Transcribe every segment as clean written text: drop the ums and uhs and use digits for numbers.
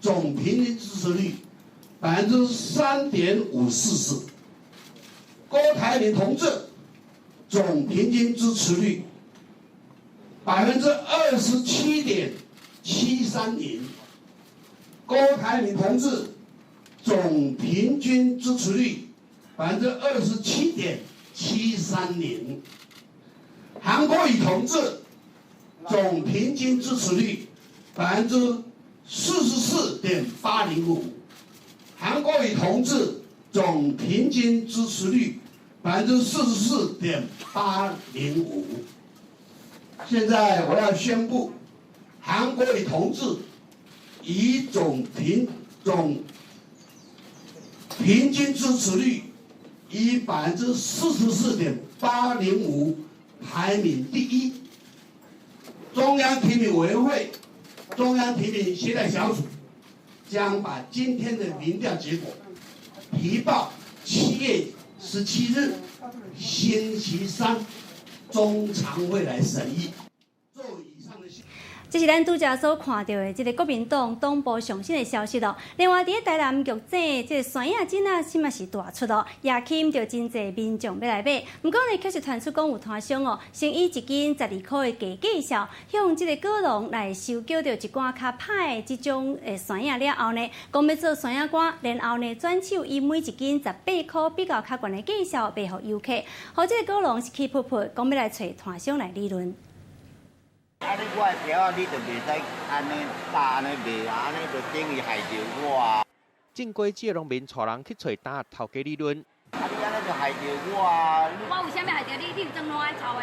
總平均支持率3.544%，郭台銘同志總平均支持率27.730%，郭台銘同志總平均支持率27.730%，韓國瑜同志總平均支持率44.805%，韓國瑜同志總平均支持率44.805%。現在我要宣布，韓國瑜同志以總平均支持率以44.805%排名第一。中央提名委員會、中央提名協調小組將把今天的民調結果提報7月17日星期三中常會來審議。這是咱拄才所看著的這个國民黨黨部上新的消息咯。另外，佇咧台南玉井這个山仔井仔，這馬是大出咯，也吸引著真濟民眾欲來買。毋過呢，卻是傳出講有攤商哦，先以一斤12箍的低價數，向這个果農來收購著一寡較歹的這種山仔了後呢，講欲做山仔乾，然後呢轉手以每一斤18箍比較較懸的價數賣予遊客，予這个果農是氣噗噗，講欲來揣攤商來理論。啊！你我的票仔，你就袂使按呢打按呢賣啊！按呢就等於害著我啊！種果子的農民帶人去揣擔仔頭家理論。啊！你按呢就害著我啊！我為啥物害著你？你有裝爛臭的？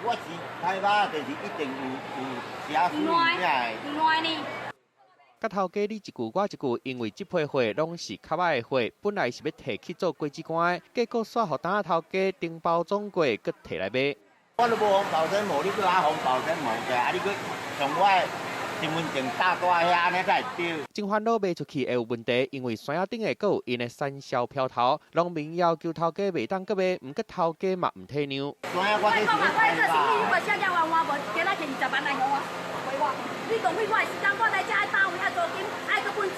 我是歹肉，就是一定有有寫水的。有爛呢？佮頭家你一句我一句，因為這批貨攏是較歹的貨，本來是欲提去做果子乾的，結果煞予擔仔頭家重包裝過，閣提來賣。我都無封保鮮膜，你閣愛封保鮮膜者，啊！你閣從我的身份證搭帶遐，按呢才會對。真煩惱賣出去會有問題，因為山仔頂的閣有𪜶的產銷票頭，農民要求頭家袂當閣賣，毋過頭家嘛毋體諒。山仔我這是我做生意，你無寫了換換無，今仔摕20萬來予我，賠我。你浪費我的時間，我來遮愛單位愛租金，愛閣本錢。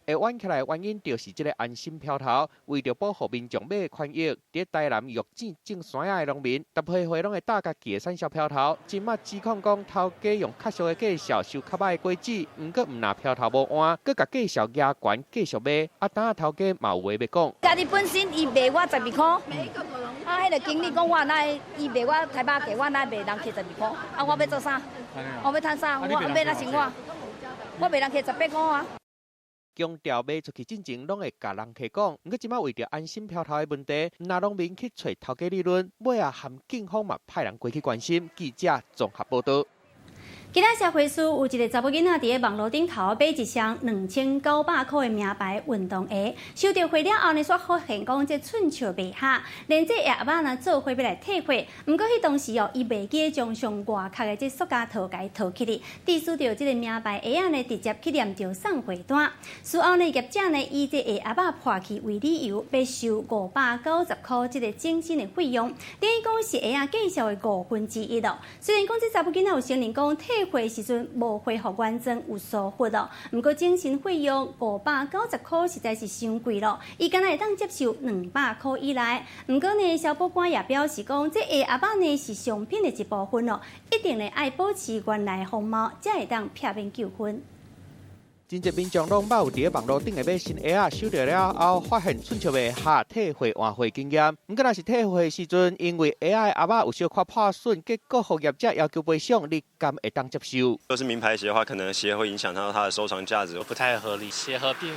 會冤起來的原因就是這个安心票頭，為著保護民眾買的權益，佇台南玉井種山仔的農民，逐批貨攏會搭家己的產銷票頭。這馬指控講頭家用較俗的價數收較歹的果子，毋過毋若票頭無換，閣共價數壓懸繼續賣。啊，擔仔頭家嘛有話欲講。家己本身伊賣我12箍，啊，彼个經理講我哪會伊賣我台北價，我哪會賣人客12箍？啊，我欲做啥？我欲趁啥？我欲哪生活？我賣人客18箍啊！強調賣出去進前，攏會共人客講。毋過這馬為著安心票頭的問題，毋若農民去揣頭家理論，尾仔含警方嘛派人過去關心。記者綜合報導。今仔社會處有一个查某囡仔佇咧網路頂頭買一雙2900箍的名牌運動鞋，收著貨了後呢，煞發現講這寸尺袂合，連這鞋仔呢做伙欲來退貨。毋過彼當時哦，伊袂記將上外殼的這塑膠套共伊脫起去，致使著這个名牌鞋仔呢直接去黏著送貨單。事後呢，業者呢以這鞋仔破去為理由，欲收590箍這个整新的費用，等於講是鞋仔價數的1/5咯。雖然講這查某囡仔有承認講退貨時陣無恢復原裝有疏忽咯，毋過整新費用590箍實在是傷貴咯，伊敢若會當接受200箍以內。毋過呢，消保官也表示講，這鞋仔呢是商品的一部分咯，一定呢愛保持原來風貌，才會當避免糾紛。真濟民眾攏捌有佇咧網路頂下買新鞋仔，收著了後發現寸尺袂合，退貨換貨經驗。毋過若是退貨的時陣，因為鞋仔的盒仔有小可破損，結果予業者要求賠償，你敢會當接受？如果是名牌鞋的話，可能鞋會影響到它的收藏價值，不太合理。鞋盒並，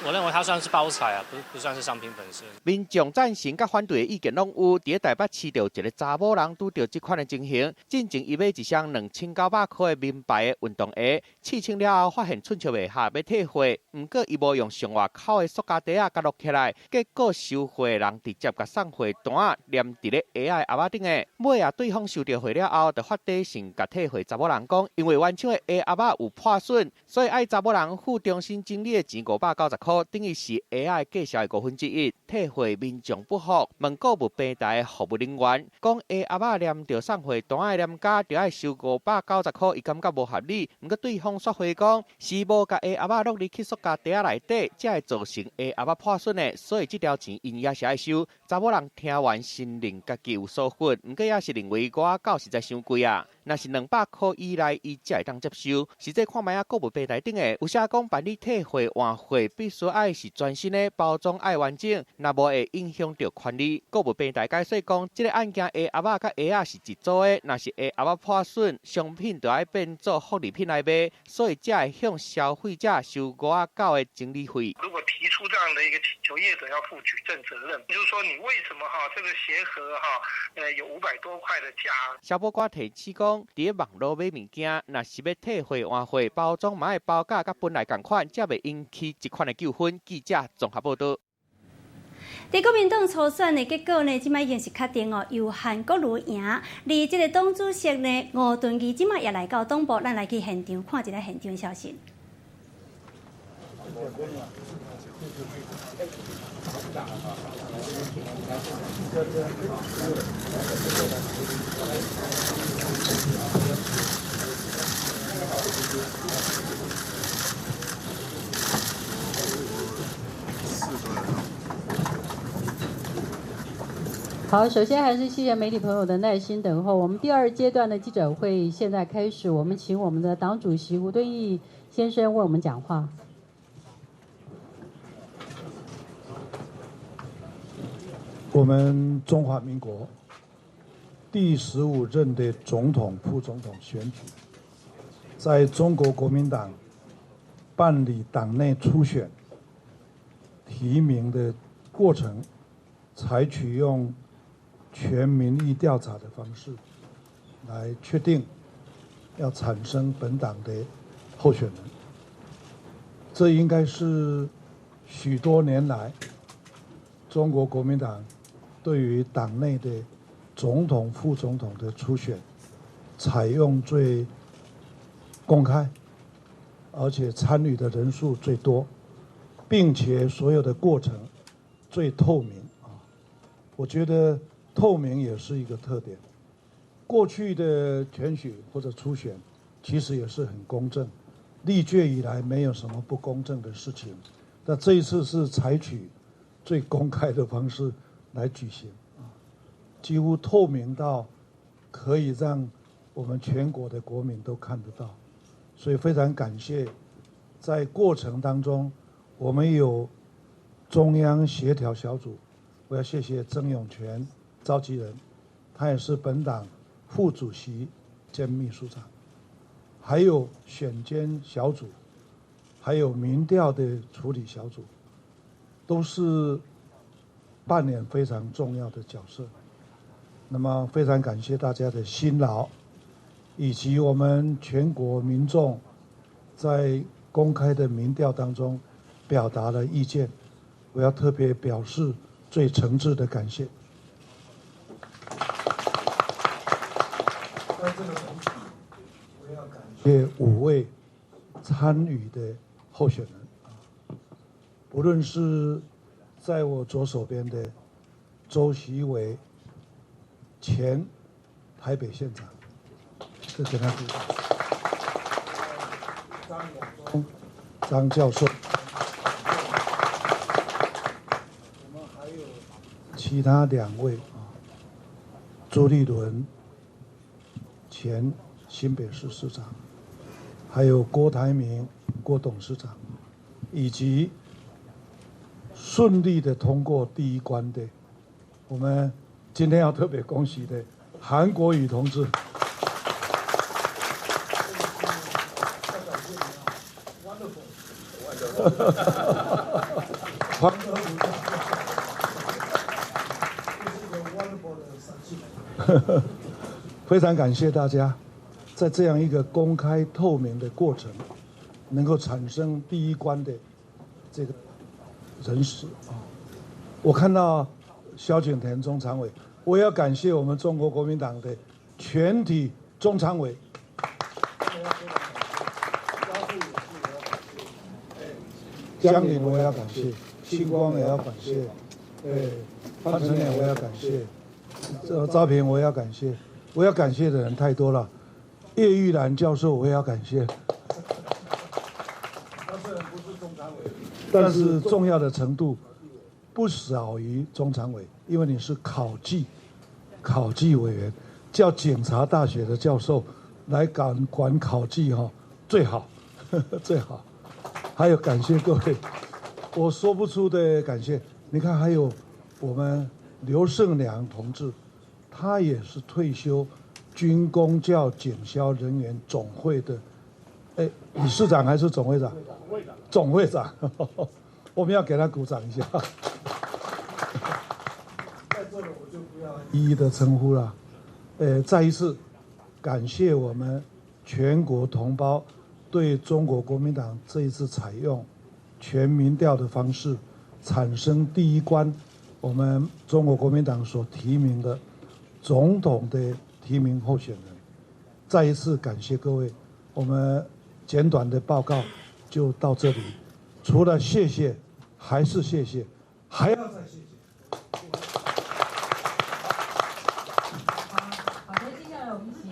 我認為它算是包材啊，不算是商品本身。民眾贊成佮反對的意見攏有。佇咧台北市就有一个查某人拄著這款的情形，進前伊買一雙2900箍的名牌的運動鞋，試穿了後發現寸尺袂合，欲退貨，毋過伊無用上外口的塑膠袋仔共摞起來，結果收貨的人直接共送貨單黏佇咧鞋仔的盒仔頂下。尾仔對方收著貨了後，就發短信共退貨查某人講，因為原廠的鞋盒仔有破損，所以愛查某人付重新整理的錢590箍，等於是鞋仔的價數的1/5。退貨民眾不服，問購物平台的服務人員，講鞋盒仔黏著送貨單的黏膠，著愛收590箍，伊感覺無合理。毋過對方煞回講，是無共鞋鞋盒仔落入去塑膠袋仔內底，才會造成鞋盒仔破損的，所以這條錢𪜶也是愛收。查某人聽完承認家己有疏忽，毋過也是認為五仔九實在傷貴啊。若是200箍以內，伊才會當接受。實際看覓仔購物平台頂的有寫講辦理退貨換貨必須愛是全新的包裝愛完整，若無會影響著權利。購物平台解釋講，這个案件鞋盒仔佮鞋仔是一組的，若是鞋盒仔破損，商品就愛變做複利品來賣，所以才會向消費者收五仔九的整理費。如果提出這樣的一個請求，業者要負舉證責任，就是說你為什麼哈這個鞋盒哈，有500多塊的價？消保官提醒講，佇咧網路買物件，若是欲退貨換貨，包裝嘛愛包甲佮本來仝款，才袂引起這款的糾紛。記者綜合報導。佇國民黨初選的結果呢，這擺已經是確定哦，由韓國瑜贏。而這个黨主席呢，吳敦義這擺也來到黨部，咱來去現場看一下現場消息。好，首先還是謝謝媒體朋友的耐心等候。我們第二階段的記者會現在開始，我們請我們的黨主席吳敦義先生為我們講話。我們中華民國第15任的總統、副總統選舉，在中國國民黨辦理黨內初選提名的過程，採取用全民意調查的方式來確定要產生本黨的候選人，這應該是許多年來中國國民黨對於黨內的總統、副總統的初選採用最公開，而且參與的人數最多，並且所有的過程最透明啊！我覺得透明也是一個特點。過去的選舉或者初選，其實也是很公正，歷屆以來沒有什麼不公正的事情。那這一次是採取最公開的方式來舉行，幾乎透明到可以讓我們全國的國民都看得到。所以非常感謝，在過程當中，我們有中央協調小組，我要謝謝曾湧泉召集人，他也是本黨副主席兼秘書長，還有選監小組，還有民調的處理小組，都是扮演非常重要的角色。那麼非常感謝大家的辛勞，以及我們全國民眾在公開的民調當中表達了意見，我要特別表示最誠摯的感謝。在這個同時，我要感謝5位參與的候選人，不論是在我左手邊的周錫瑋前台北縣長，這給他鼓掌。張亞中張教授，我們還有其他2位啊，朱立倫前新北市市長，還有郭台銘郭董事長，以及順利的通過第一關的，我們今天要特別恭喜的韓國瑜同志。非常感謝大家，在這樣一個公開透明的過程，能夠產生第一關的這個人士啊。我看到蕭錦田中常委，我要感謝我們中國國民黨的全體中常委。江寧我也要感謝，星光也要感謝，對，潘成年我也要感謝，這趙平我也要感謝，我要感謝的人太多了，葉玉蘭教授我也要感謝。不是中常委，但是重要的程度不少於中常委，因為你是考紀委員，叫警察大學的教授來管考紀哈，最好最好。還有感謝各位，我說不出的感謝。你看，還有我們劉勝良同志，他也是退休軍公教警消人員總會的，哎，理事長還是總會長？總會長，我們要給他鼓掌一下。在座的我就不要一一的稱呼了。再一次感謝我們全國同胞對中國國民黨這一次採用全民調的方式產生第一關，我們中國國民黨所提名的總統的提名候選人。再一次感謝各位，我們簡短的報告就到這裡。除了謝謝，還是謝謝，還要再謝謝。好的，接下來我們請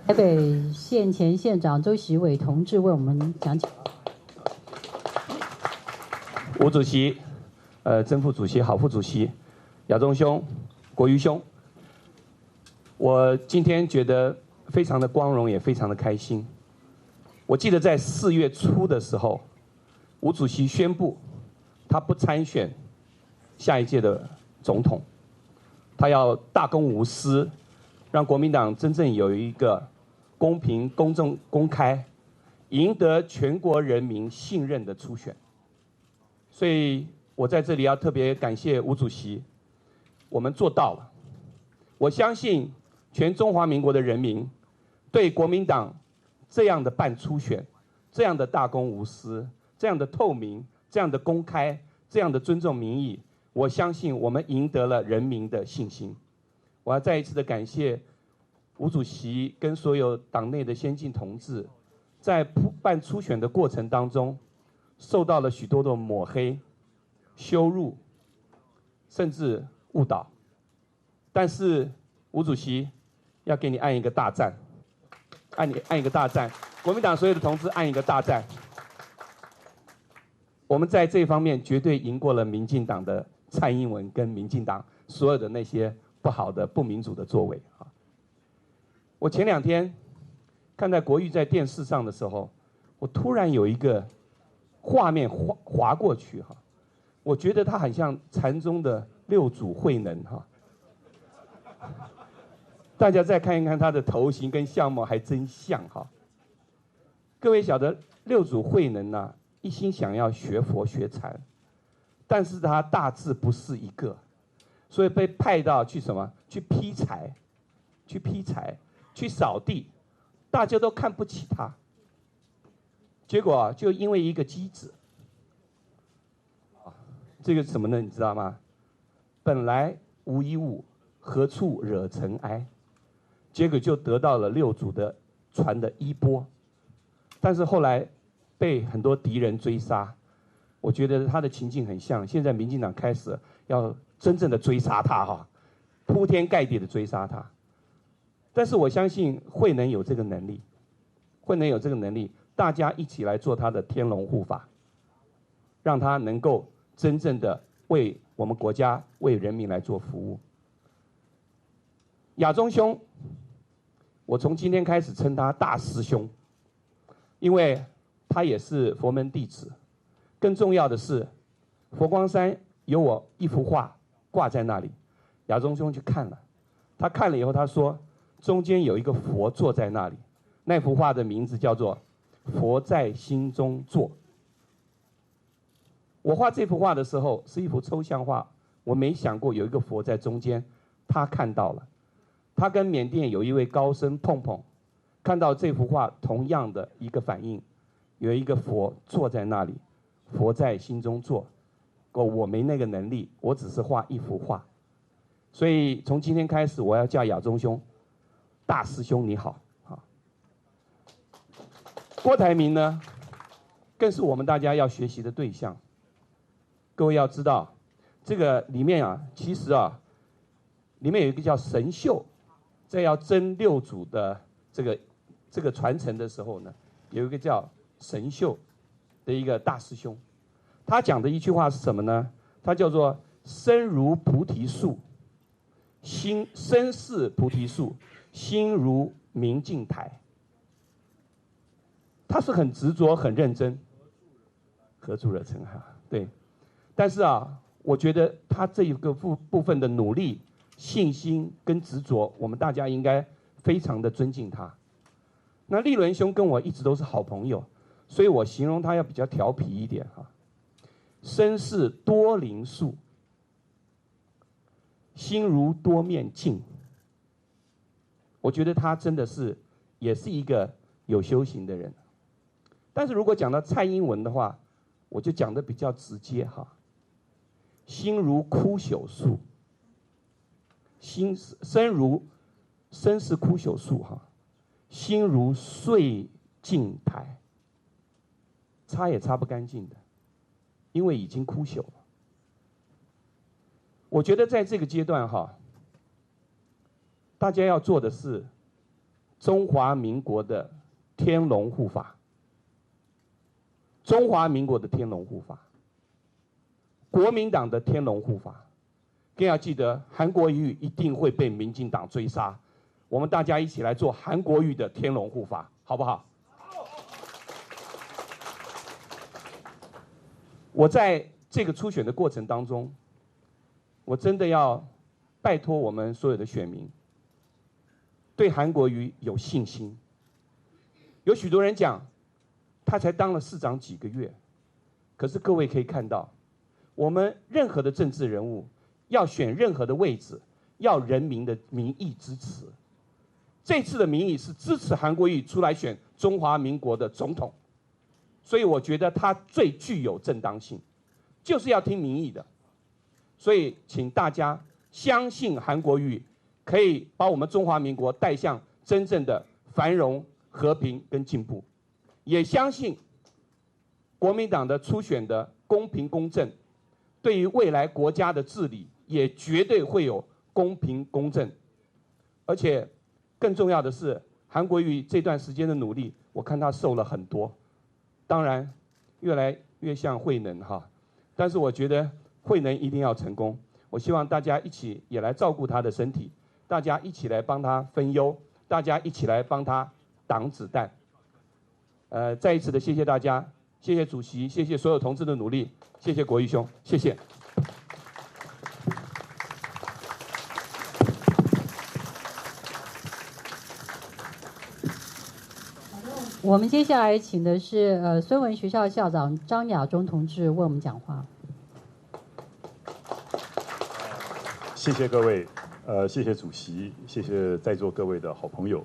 台北縣前縣長周錫瑋同志為我們講解。吳主席、曾副主席、郝副主席、亞中兄、國瑜兄，我今天覺得非常的光榮，也非常的開心。我記得在4月初的時候，吳主席宣布他不參選下一屆的總統，他要大公無私，讓國民黨真正有一個公平、公正、公開，贏得全國人民信任的初選。所以我在這裡要特別感謝吳主席，我們做到了。我相信全中華民國的人民對國民黨這樣的辦初選、這樣的大公無私、這樣的透明、這樣的公開、這樣的尊重民意，我相信我們贏得了人民的信心。我要再一次的感謝吳主席跟所有黨內的先進同志，在辦初選的過程當中，受到了許多的抹黑、羞辱，甚至誤導。但是吳主席要給你按一個大讚，按你按一個大讚，國民黨所有的同志按一個大讚。我們在這方面絕對贏過了民進黨的蔡英文跟民進黨所有的那些不好的、不民主的作為。我前兩天看在國瑜在電視上的時候，我突然有一個畫面劃過去哈，我覺得他很像禪宗的六祖慧能哈。大家再看一看他的頭型跟相貌，還真像哈。各位曉得六祖慧能呢，一心想要學佛學禪，但是他大智不是一個，所以被派到去什麼？去劈柴，去劈柴，去掃地，大家都看不起他。結果就因為一個偈子，這個什麼呢？你知道嗎？本來無一物，何處惹塵埃？結果就得到了六祖的傳的衣缽，但是後來被很多敵人追殺。我覺得他的情境很像，現在民進黨開始要真正的追殺他哈，鋪天蓋地的追殺他。但是我相信慧能有這個能力，慧能有這個能力，大家一起來做他的天龍護法，讓他能夠真正的為我們國家、為人民來做服務。亞中兄，我從今天開始稱他大師兄，因為他也是佛門弟子。更重要的是，佛光山有我一幅畫掛在那裡，亞中兄去看了，他看了以後他說，中間有一個佛坐在那裡，那幅畫的名字叫做《佛在心中坐》。我畫這幅畫的時候是一幅抽象畫，我沒想過有一個佛在中間，他看到了。他跟緬甸有一位高僧碰碰，看到這幅畫同樣的一個反應，有一個佛坐在那裡，佛在心中坐。我沒那個能力，我只是畫一幅畫。所以從今天開始，我要叫亞中兄，大師兄你好。郭台銘呢，更是我們大家要學習的對象。各位要知道，這個裡面啊，其實啊，裡面有一個叫神秀。在要爭六祖的這個傳承的時候呢，有一個叫神秀，的一个大师兄，他讲的一句话是什么呢？他叫做“身如菩提树，心身似菩提树，心如明镜台”。他是很执着、很认真。何处惹尘埃？对，但是啊，我觉得他这一个部分的努力、信心跟执着，我们大家应该非常的尊敬他。那立伦兄跟我一直都是好朋友，所以我形容他要比较调皮一点哈。身似多灵树，心如多面镜。我觉得他真的是也是一个有修行的人。但是如果讲到蔡英文的话，我就讲的比较直接哈。心如枯朽树，心身如身是枯朽树哈，心如碎镜台，擦也擦不干净的，因为已经枯朽了。我觉得在这个阶段哈，大家要做的是中华民国的天龙护法。中华民国的天龙护法，国民党的天龙护法，更要记得韩国瑜一定会被民进党追杀，我们大家一起来做韩国瑜的天龙护法，好不好？我在这个初选的过程当中，我真的要拜托我们所有的选民，对韩国瑜有信心。有许多人讲，他才当了市长几个月，可是各位可以看到，我们任何的政治人物要选任何的位置，要人民的民意支持。这次的民意是支持韩国瑜出来选中华民国的总统，所以我觉得他最具有正当性，就是要听民意的。所以请大家相信韩国瑜可以把我们中华民国带向真正的繁荣、和平跟进步。也相信国民党的初选的公平公正，对于未来国家的治理也绝对会有公平公正。而且更重要的是，韩国瑜这段时间的努力，我看他瘦了很多，当然越来越像慧能哈。但是我觉得慧能一定要成功，我希望大家一起也来照顾他的身体，大家一起来帮他分忧，大家一起来帮他挡子弹。再一次的谢谢大家，谢谢主席，谢谢所有同志的努力，谢谢国瑜兄，谢谢。我们接下来请的是孙文学校校长张亚中同志为我们讲话。谢谢各位，谢谢主席，谢谢在座各位的好朋友。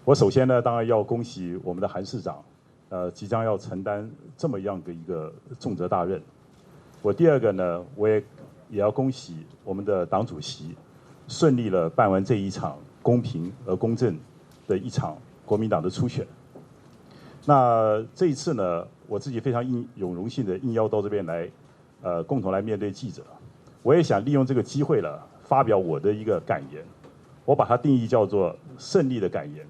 我首先呢，当然要恭喜我们的韩市长，即将要承担这么样的一个重责大任。我第二个呢，我也要恭喜我们的党主席，顺利了办完这一场公平而公正的一场国民党的初选。那这一次呢，我自己非常有荣幸的应邀到这边来，共同来面对记者。我也想利用这个机会了，发表我的一个感言，我把它定义叫做胜利的感言。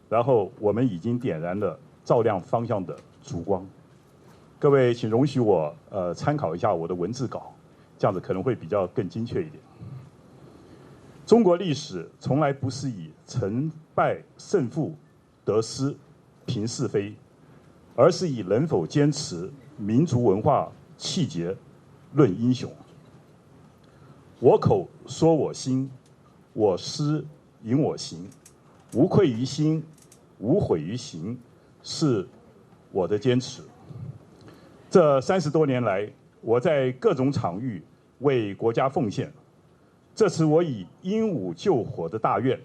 然后我们已经点燃了照亮方向的烛光。各位，请容许我参考一下我的文字稿，这样子可能会比较更精确一点。中国历史从来不是以成败胜负得失评是非，而是以能否坚持民族文化气节论英雄。我口说我心，我思引我行，无愧于心，无悔于行，是我的坚持。这30多年来，我在各种场域为国家奉献。这次我以鹦鹉救火的大愿，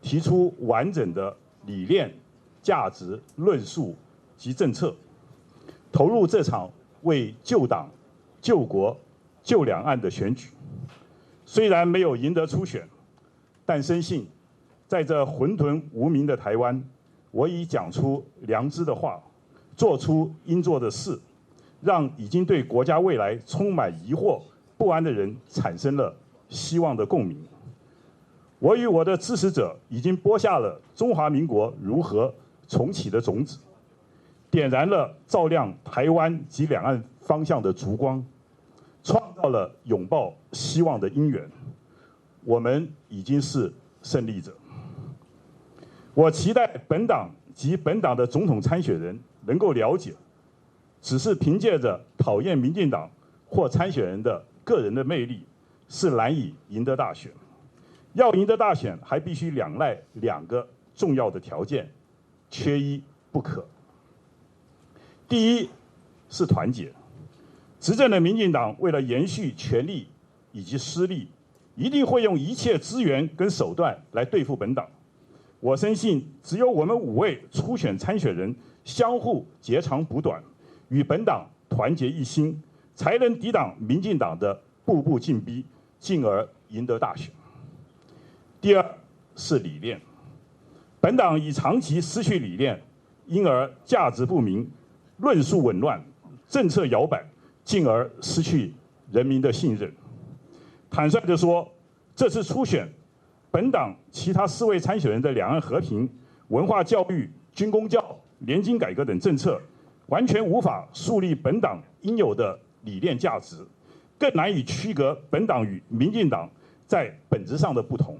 提出完整的理念、价值论述及政策，投入这场为救党、救国、救两岸的选举。虽然没有赢得初选，但深信在这混沌无名的台湾，我已讲出良知的话，做出应做的事，让已经对国家未来充满疑惑、不安的人产生了希望的共鸣。我与我的支持者已经播下了中华民国如何重启的种子，點燃了照亮台灣及兩岸方向的燭光，創造了擁抱希望的因緣。我們已經是勝利者。我期待本黨及本黨的總統參選人能夠了解，只是憑借着討厭民進黨或參選人的個人的魅力，是難以贏得大選。要贏得大選，還必須仰賴兩個重要的條件，缺一不可。第一是團結，執政的民進黨為了延續權力以及私利，一定會用一切資源跟手段來對付本黨。我深信，只有我們五位初選參選人相互截長補短，與本黨團結一心，才能抵擋民進黨的步步進逼，進而贏得大選。第二是理念，本黨已長期失去理念，因而價值不明、論述紊亂、政策搖擺，進而失去人民的信任。坦率地說，這次初選，本黨其他四位參選人的兩岸和平、文化教育、軍公教、年金改革等政策，完全無法樹立本黨應有的理念價值，更難以區隔本黨與民進黨在本質上的不同。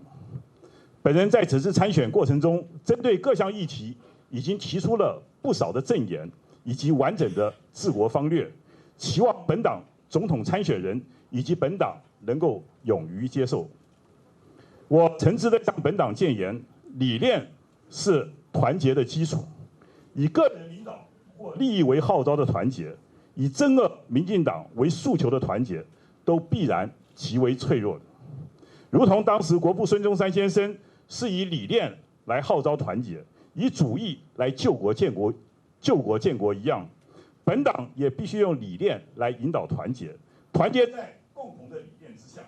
本人在此次參選過程中，針對各項議題已經提出了不少的政言以及完整的治國方略，期望本黨總統參選人以及本黨能夠勇於接受。我誠摯地向本黨建言，理念是團結的基礎，以個人領導或利益為號召的團結，以憎惡民進黨為訴求的團結，都必然極為脆弱的。如同當時國父孫中山先生是以理念來號召團結，以主義來救國建國、救國建國一樣，本黨也必須用理念來引導團結，團結在共同的理念之下。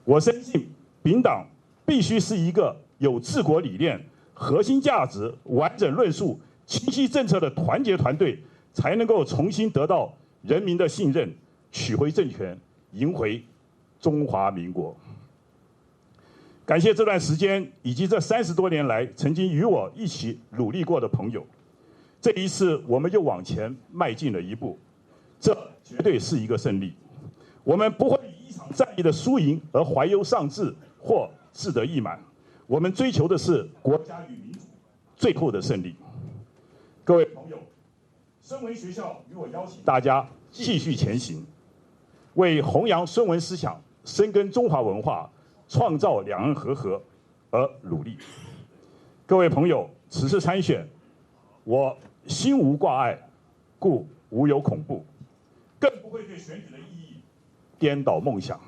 我深信，本黨必須是一個有治國理念、核心價值、完整論述、清晰政策的團結團隊，才能夠重新得到人民的信任，取回政權，贏回中華民國。感謝這段時間以及這30多年來曾經與我一起努力過的朋友，這一次我們又往前邁進了一步，這絕對是一個勝利。我們不會以一場戰役的輸贏而懷憂喪志或志得意滿，我們追求的是國家與民族最後的勝利。各位朋友，孫文學校與我邀請大家繼續前行，為弘揚孫文思想、深耕中華文化、創造兩岸和合而努力。各位朋友，此次參選，我心無掛礙，故無有恐怖，更不會對選舉的意義顛倒夢想。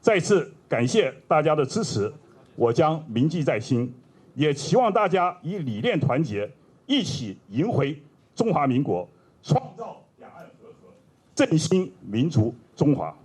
再次感謝大家的支持，我將銘記在心，也期望大家以理念團結，一起贏回中華民國，創造兩岸和合，振興民族中華。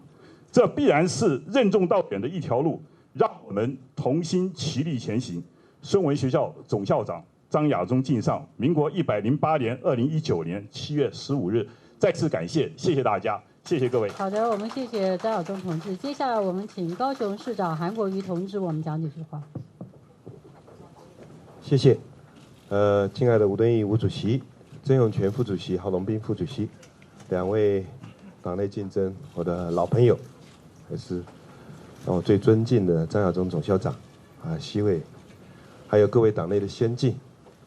這必然是任重道遠的一條路，讓我們同心齊力前行。孫文學校總校長張亞中敬上，民國108年2019年7月15日，再次感謝，謝謝大家，謝謝各位。好的，我們謝謝張亞中同志。接下來我們請高雄市長韓國瑜同志，我們講幾句話。謝謝，親愛的吳敦義吳主席、曾湧權副主席、郝龍斌副主席，兩位黨內競爭我的老朋友，也是讓我最尊敬的張亞中總校長啊，錫偉，還有各位黨內的先進，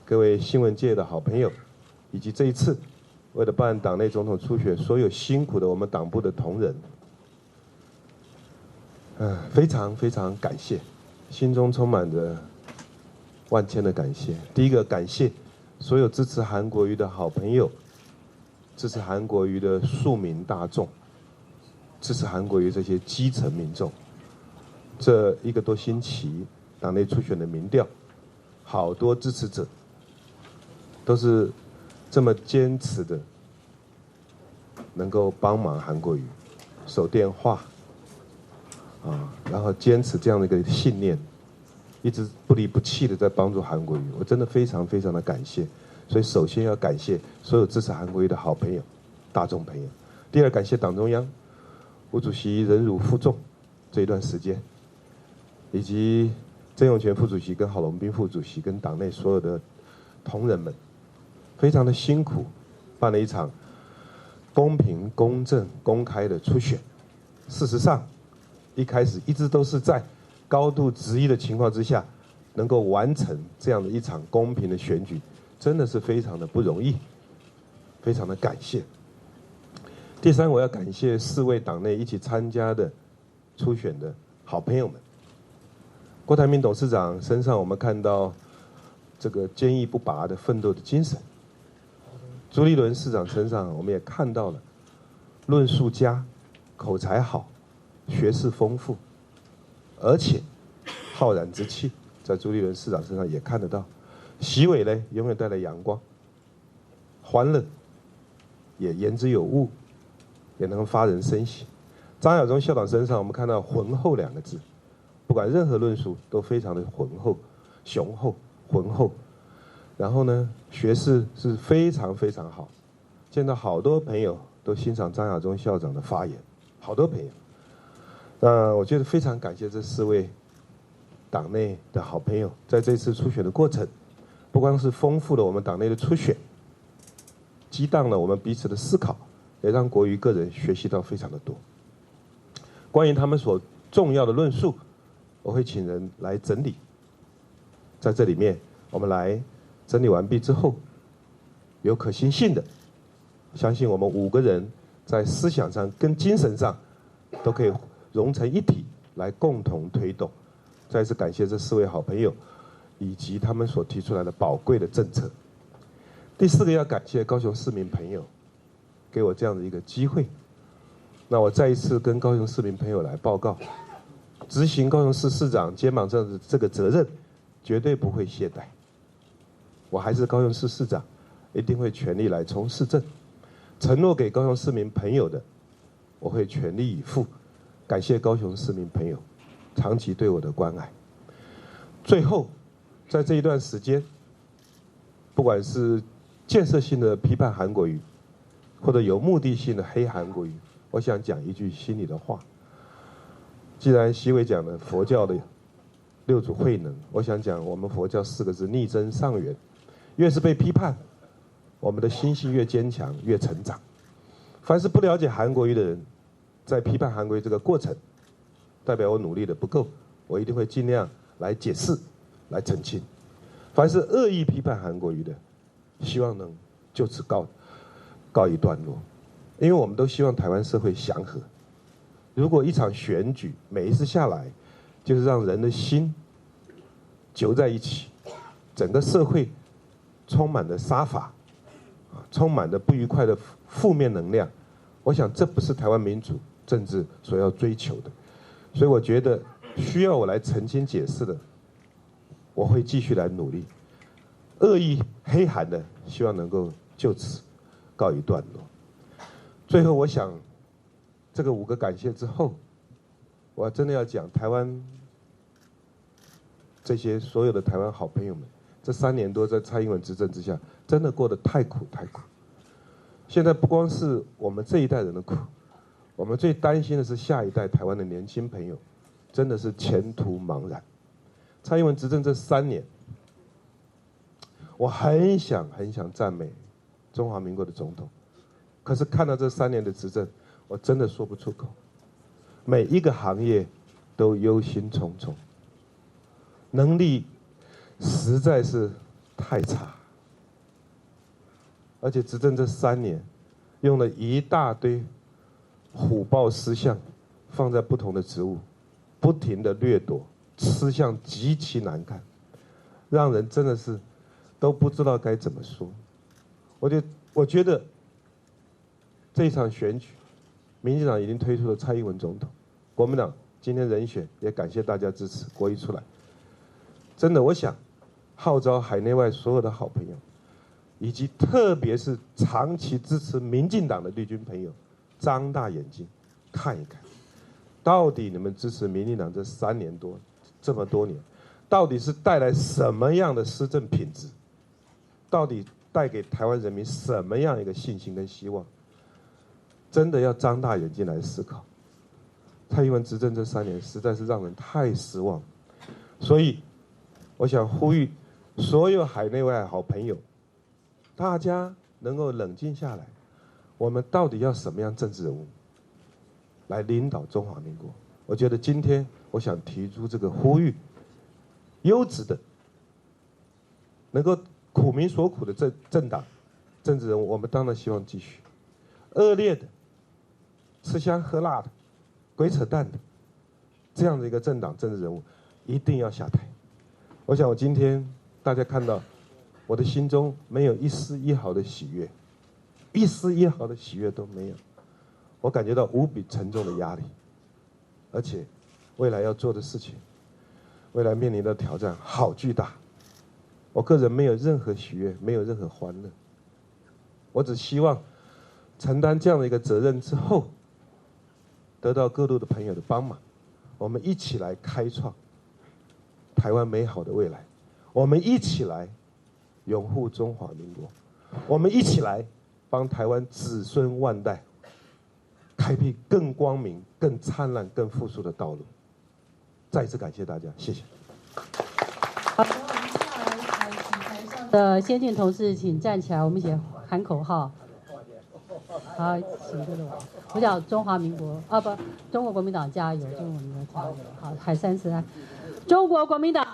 各位新聞界的好朋友，以及這一次為了辦黨內總統初選所有辛苦的我們黨部的同仁，非常非常感謝，心中充滿着萬千的感謝。第一個感謝所有支持韓國瑜的好朋友，支持韓國瑜的庶民大眾，支持韓國瑜這些基層民眾。這一個多星期黨內初選的民調，好多支持者都是這麼堅持的，能夠幫忙韓國瑜，守電話啊，然後堅持這樣的一個信念，一直不離不棄的在幫助韓國瑜，我真的非常非常的感謝。所以首先要感謝所有支持韓國瑜的好朋友、大眾朋友。第二，感謝黨中央，吳主席忍辱負重這一段時間，以及曾湧權副主席跟郝龍斌副主席跟黨內所有的同仁們，非常的辛苦，辦了一場公平、公正、公開的初選。事實上，一開始一直都是在高度質疑的情況之下，能夠完成這樣的一場公平的選舉，真的是非常的不容易，非常的感謝。第三，我要感謝四位黨內一起參加的初選的好朋友們。郭台銘董事長身上，我們看到這個堅毅不拔的奮鬥的精神；朱立倫市長身上，我們也看到了論述家，口才好，學識豐富，而且浩然之氣，在朱立倫市長身上也看得到。習偉呢，永遠帶來陽光、歡樂，也言之有物，也能發人深省。張亞中校長身上，我們看到渾厚兩個字，不管任何論述都非常的渾厚、雄厚、渾厚。然後呢，學識是非常非常好，見到好多朋友都欣賞張亞中校長的發言，好多朋友。那我覺得非常感謝這四位黨內的好朋友，在這次初選的過程，不光是豐富了我們黨內的初選，激盪了我們彼此的思考，也讓國瑜個人學習到非常的多。關於他們所重要的論述，我會請人來整理，在這裡面我們來整理完畢之後，有可行性的，相信我們五個人在思想上跟精神上都可以融成一體，來共同推動。再次感謝這四位好朋友，以及他們所提出來的寶貴的政策。第四個要感謝高雄市民朋友，給我這樣的一個機會。那我再一次跟高雄市民朋友來報告，執行高雄市市長肩膀上的這個責任，絕對不會懈怠。我還是高雄市市長，一定會全力來衝市政。承諾給高雄市民朋友的，我會全力以赴。感謝高雄市民朋友長期對我的關愛。最後，在這一段時間，不管是建設性的批判韓國瑜，或者有目的性的黑韓國瑜，我想講一句心裡的話。既然習偉講了佛教的六祖慧能，我想講我們佛教四個字：逆增上緣。越是被批判，我們的心性越堅強，越成長。凡是不了解韓國瑜的人，在批判韓國瑜這個過程，代表我努力的不夠，我一定會盡量來解釋、來澄清。凡是惡意批判韓國瑜的，希望能就此告一段落，因為我們都希望台灣社會祥和。如果一場選舉每一次下來，就是讓人的心揪在一起，整個社會充滿了殺伐，充滿了不愉快的負面能量，我想這不是台灣民主政治所要追求的。所以我覺得需要我來澄清解釋的，我會繼續來努力。惡意黑韓的，希望能夠就此告一段落。最後，我想這個五個感謝之後，我真的要講台灣這些所有的台灣好朋友們，這3年多在蔡英文執政之下，真的過得太苦太苦。現在不光是我們這一代人的苦，我們最擔心的是下一代台灣的年輕朋友，真的是前途茫然。蔡英文執政這三年，我很想很想讚美中華民國的總統，可是看到這三年的執政，我真的說不出口。每一個行業都憂心忡忡，能力實在是太差，而且執政這三年，用了一大堆虎豹獅象放在不同的職務，不停的掠奪，吃相極其難看，讓人真的是都不知道該怎麼說。我覺得這場選舉，民進黨已經推出了蔡英文總統，國民黨今天人選也感謝大家支持，國瑜出來。真的，我想號召海內外所有的好朋友，以及特別是長期支持民進黨的綠軍朋友，張大眼睛看一看，到底你們支持民進黨這3年多這麼多年，到底是帶來什麼樣的施政品質？到底帶給台灣人民什麼樣一個信心跟希望？真的要張大眼睛來思考。蔡英文執政這三年實在是讓人太失望，所以我想呼籲所有海內外好朋友，大家能够冷静下来，我们到底要什么样政治人物来领导中华民国？我觉得今天我想提出这个呼吁，优质的、能够苦民所苦的政党政治人物，我们当然希望继续；恶劣的、吃香喝辣的、鬼扯淡的这样的一个政党政治人物，一定要下台。我想，我今天大家看到，我的心中没有一丝一毫的喜悦，一丝一毫的喜悦都没有。我感觉到无比沉重的压力，而且未来要做的事情，未来面临的挑战好巨大。我个人没有任何喜悦，没有任何欢乐。我只希望承担这样的一个责任之后，得到各路的朋友的帮忙，我们一起来开创台湾美好的未来，我们一起来拥护中华民国，我们一起来帮台湾子孙万代开辟更光明、更灿烂、更富庶的道路。再次感谢大家，谢谢。好，的先进同志，请站起来，我们一起喊口号。好，请这个我，我讲中华民国啊，不，中国国民党加油，中国国民党加油。好，喊三次来，中国国民党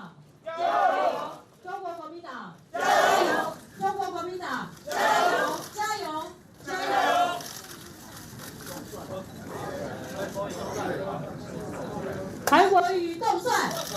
加油，中国国民党加油，中国国民党加油，加油，加油。韩国瑜冻蒜，冻蒜，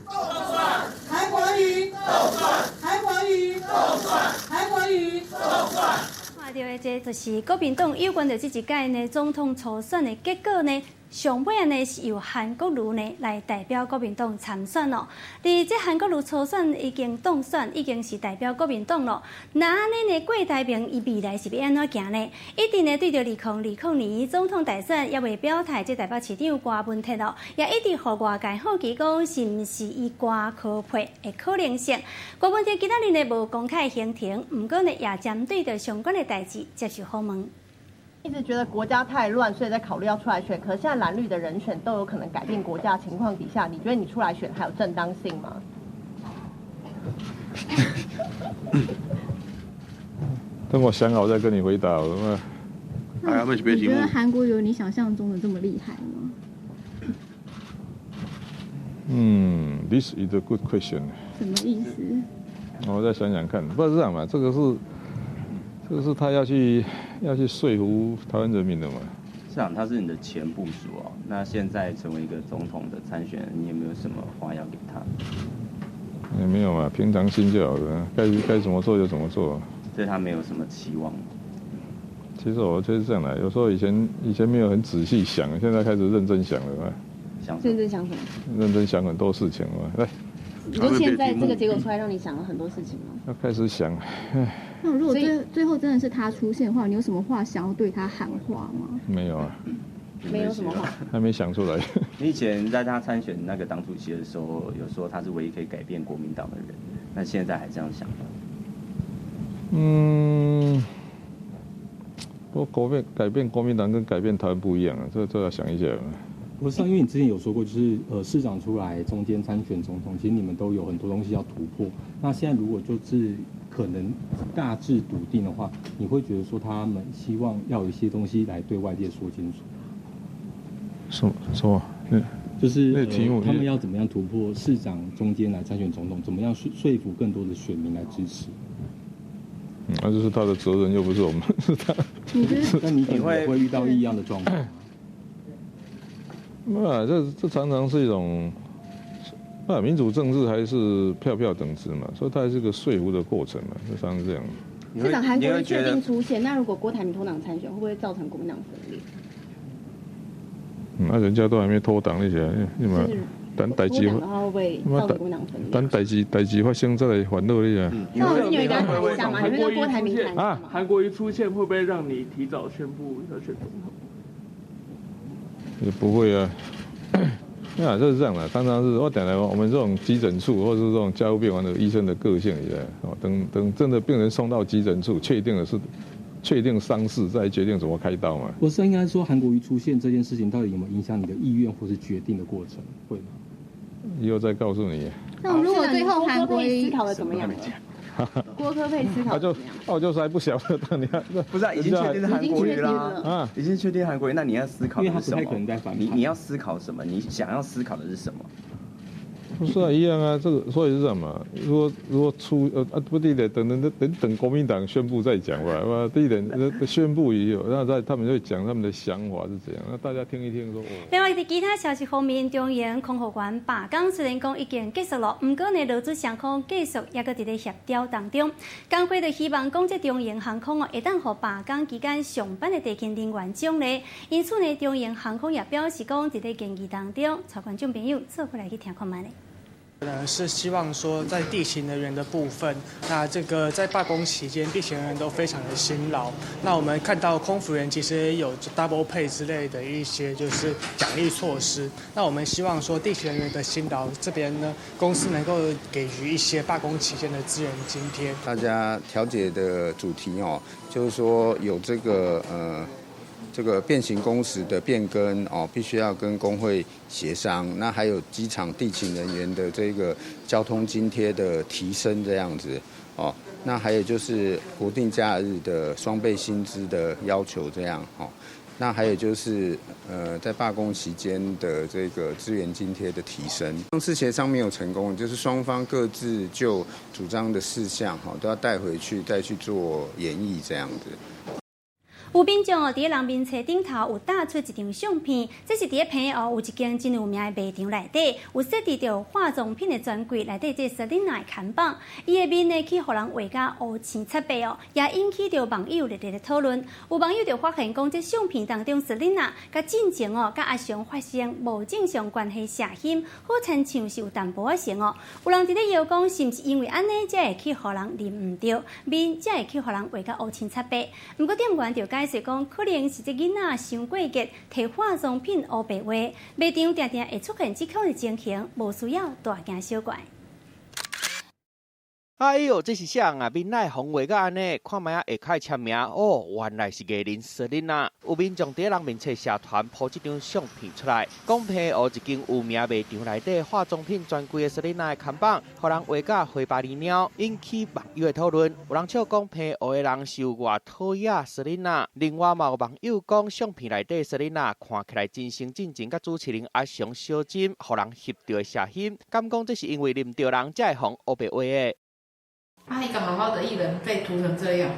冻蒜，韩国瑜冻蒜，韩国瑜冻蒜，韩国瑜冻蒜。看到的这就是国民党有关著这一届呢总统初选的结果呢。上尾呢是由韩国瑜呢来代表国民党参选咯。伫这韩国瑜初选已经当选，已经是代表国民党咯。那按呢呢郭台铭伊未来是欲按怎行呢？一直呢对著2020年总统大选犹未表态，这台北市长郭文铁咯，也一直予外界好奇讲是毋是伊郭柯配的可能性。郭文铁今仔日呢无公开行程，毋过呢也针对著相关的代志接受访问。一直觉得国家太乱，所以在考虑要出来选。可是现在蓝绿的人选都有可能改变国家情况底下，你觉得你出来选还有正当性吗？等我想好再跟你回答。你觉得韩国有你想象中的这么厉害吗？嗯，This is a good question。什么意思？我再想想看，不是这样嘛？这个是他要去说服台湾人民的嘛。市长，他是你的前部属哦，那现在成为一个总统的参选人，你有没有什么话要给他？也没有嘛，平常心就好了，该怎么做就怎么做。对他没有什么期望。其实我就是这样的，有时候以前没有很仔细想，现在开始认真想了嘛。想认真想什么？认真想很多事情嘛。来，你说现在这个结果出来，让你想了很多事情吗？要开始想。那如果最后真的是他出现的话，你有什么话想要对他喊话吗？没有啊，没有什么话，还没想出来。你以前在他参选那个党主席的时候，有说他是唯一可以改变国民党的人，那现在还这样想吗？嗯，不过改变国民党跟改变台湾不一样啊，这要想一下。不是，因为你之前有说过，就是市长出来中间参选总统，其实你们都有很多东西要突破。那现在如果就是可能大致笃定的话，你会觉得说他们希望要有一些东西来对外界说清楚。什么？就是那题目，他们要怎么样突破市长中间来参选总统？怎么样说服更多的选民来支持？那就是他的责任，又不是我们，是他。你觉得？那你可能会遇到异样的状况？那这常常是一种，民主政治还是票票等值嘛，所以它还是个说服的过程嘛，就常常这样。市长，韩国瑜确定出现，那如果郭台铭脱党参选，会不会造成国民党分裂？那人家都还没脱党那些，你们等代志的话，会不会造成国民党分裂？等代志发生再来烦恼你啊。那我你有跟他谈一下吗？你会跟郭台铭谈啊？韩国瑜出现会不会让你提早宣布要选总统？也不会啊，那这是这样的，常常是我讲的，我们这种急诊处或者是这种加护病房的医生的个性，也哦，等真的病人送到急诊处，确定的是确定伤势，再决定怎么开刀嘛。我是应该说，韩国瑜出现这件事情，到底有没有影响你的意愿或是决定的过程，会吗？以后再告诉你。那如果最后韩国瑜思考的怎么样？郭柯配思考就我就是還不曉得，等你不是啊，已經確定是韓國瑜啦，啊，已經確定韓國瑜，那你要思考的是什麼？你要思考什麼？你想要思考的是什麼？不是啊，一樣啊，這個所以是什麼？如果出不對的，等等等等國民黨宣布再講吧。第一點宣布以後，那在他們就講他們的想法是怎樣，那大家聽一聽說。哦。另外，佇其他消息方面，中營空服員罷工雖然講已經結束了，毋過呢，勞資雙方繼續猶閣佇咧協調當中。工會就希望講，這中營航空哦，會當予罷工期間上班的地勤人員獎勵。因此呢，中營航空也表示講，佇咧研議當中，帶觀眾朋友做伙來去聽看覓咧。呢是希望說，在地勤人員的部分，那這個在罷工期間，地勤人員都非常的辛勞。那我們看到空服員其實也有 double pay 之類的一些就是獎勵措施。那我們希望說，地勤人員的辛勞這邊呢，公司能夠給予一些罷工期間的資源津貼。大家調解的主題哦，就是說有這個變形工時的變更哦，必須要跟工會協商。那還有機場地勤人員的這個交通津貼的提升這樣子哦。那還有就是國定假日的雙倍薪資的要求這樣哦。那還有就是在罷工期間的這個資源津貼的提升。上次協商沒有成功，就是雙方各自就主張的事項哈，都要帶回去再去做研議這樣子。有民眾哦，佇人面冊頂頭有貼出一張相片，這是佇咧澎湖有一間真有名的賣場內底，有設置著化妝品的專櫃，內底這 Selina 的看板，伊的面呢去予人畫甲烏青漆白哦，也引起著網友熱烈的討論。有網友就發現講，這相片當中 Selina 佮進前哦，佮阿雄發生無正常關係射欣，好親像是有淡薄仔像哦。有人佇咧搖講，是毋是因為按呢才會去予人認毋著，面才會去予人畫甲烏青漆白？毋過店員就解釋講，可能是這囡仔傷過激，提化妝品烏白畫，賣場定定會出現這款的情形，無需要大驚小怪。哎喲，這是啥人啊？面來予畫甲按呢，看覓仔下跤簽名哦，原來是藝人 Selina。有民眾佇人面冊社團 po 這張相片出來，講澎湖一間有名賣場內底化妝品專櫃的 Selina 的看板，予人畫甲花白哩貓，引起網友的討論。有人笑講澎湖的人是有偌討厭 Selina，另外嘛有網友講相片內底 Selina 看起來真生進前佮主持人阿雄相針，予人翕著的寫欣，敢講這是因為認著人才會予烏白畫的。啊，一個好好的藝人被塗成這樣，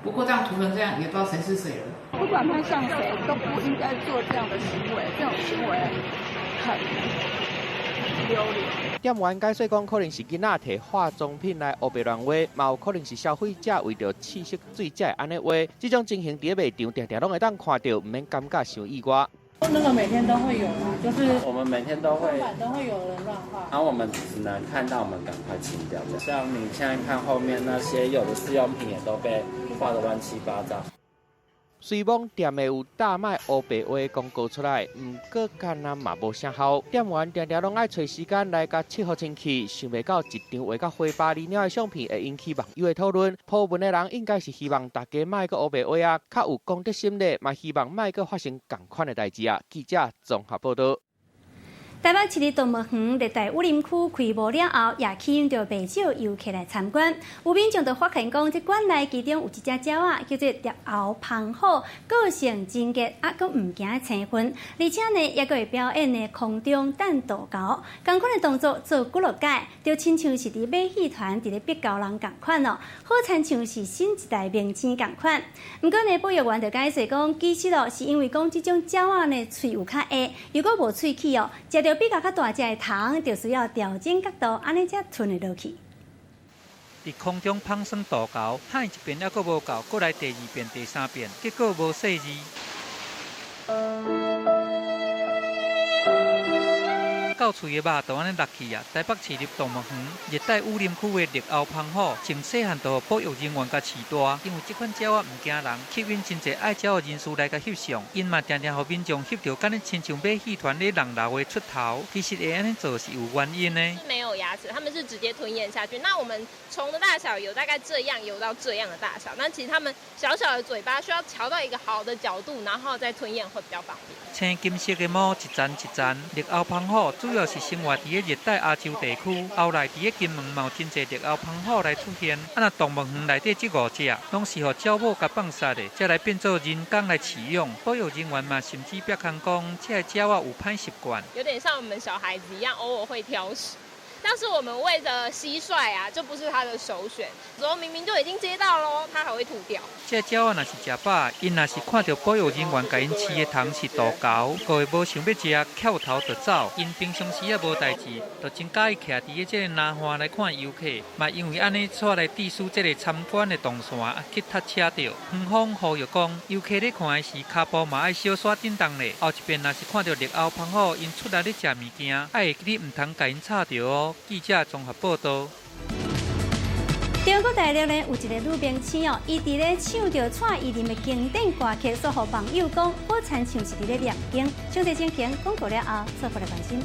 不過這樣塗成這樣，也不知道誰是誰了。不管他像誰，都不應該做這樣的行為，這種行為很丟臉。店員解釋講，可能是囡仔提化妝品來烏白亂畫，嘛有可能是消費者為著試色水才會按呢畫。這種情形佇咧賣場定定攏會當看著，毋免感覺傷意外。那個每天都會有啦，就是我們每天都會，都會有人亂畫，然後我們只能看到，我們趕快清掉。像你現在看後面那些，有的試用品也都被畫得亂七八糟。雖罔店內有大賣烏白畫廣告出來，毋過敢若嘛無啥效。店員定定攏愛揣時間來共拭予清氣，想袂到一張畫甲花巴哩鳥的相片會引起網友的討論。po 文的人應該是希望大家莫閣烏白畫啊，較有公德心咧，嘛希望莫閣發生仝款的代誌啊。記者綜合報導。台北市立動物園熱帶雨林區開幕了後，也吸引著袂少遊客來參觀。有民眾就發現講，這館內其中有一隻鳥仔叫做蝶喉蜂虎，個性真激，啊，閣毋驚青雲，而且呢，猶閣會表演呢空中擲豆蛟，仝款的動作做幾落擺，就親像是佇馬戲團佇咧逼猴人仝款哦，好親像是新一代明星仝款。毋過呢，保育員就解釋講，其實哦，是因為講這種鳥仔呢，喙有較下，如果無喙齒哦，食著比較較大隻的蟲，就需要調整角度，按呢才吞會落去。佇空中放耍豆蛟，喊一遍猶閣無夠，閣來第二遍、第三遍，結果無細膩。狗喙的肉就按呢落去啊！台北市立動物園熱帶雨林區的綠喉蜂虎，從細漢就予保育人員共飼大，因為這款鳥仔毋驚人，吸引真濟愛鳥的人士來共翕相。𪜶嘛定定予民眾翕著，敢若親像馬戲團咧人流的出頭。其實會按呢做是有原因的。沒有牙齒，他們是直接吞嚥下去。那我們蟲的大小有大概這樣，有到這樣的大小。那其實他們小小的嘴巴需要調到一個好的角度，然後再吞嚥會比較方便。青金色的毛一層一層，綠喉蜂虎主主要是生活佇个熱帶亞洲地區，後來佇个金門嘛有真濟綠鷗蜂虎來出現。啊，若動物園內底這五隻，攏是予鳥母共放殺的，才來變做人工來飼養。保育人員嘛，甚至煏空講，這个鳥仔有歹習慣，有點像我們小孩子一樣，偶爾會挑食。但是我們餵的蟋蟀啊，就不是它的首選。然後明明就已經接到咯，它還會吐掉。這鳥仔若是食飽，𪜶若是看著保育人員共𪜶飼的蟲是渡猴，閣會無想欲食，翹頭就走。𪜶平常時也無代誌，就真佮意徛佇个這个林岸來看遊客。嘛因為按呢，煞來致使這个參觀的動線去塞車著。園方呼籲講，遊客咧看的時，跤步嘛愛小煞振動咧。後一遍若是看著綠鷗蜂虎，𪜶出來咧食物件，愛會記得毋通共𪜶吵著哦。記者綜合報道。中國大陸呢有一个女明星哦，伊佇咧唱著蔡依林的經典歌曲，煞予網友講好親像是佇咧念經。詳細情形廣告了後，做伙來關心。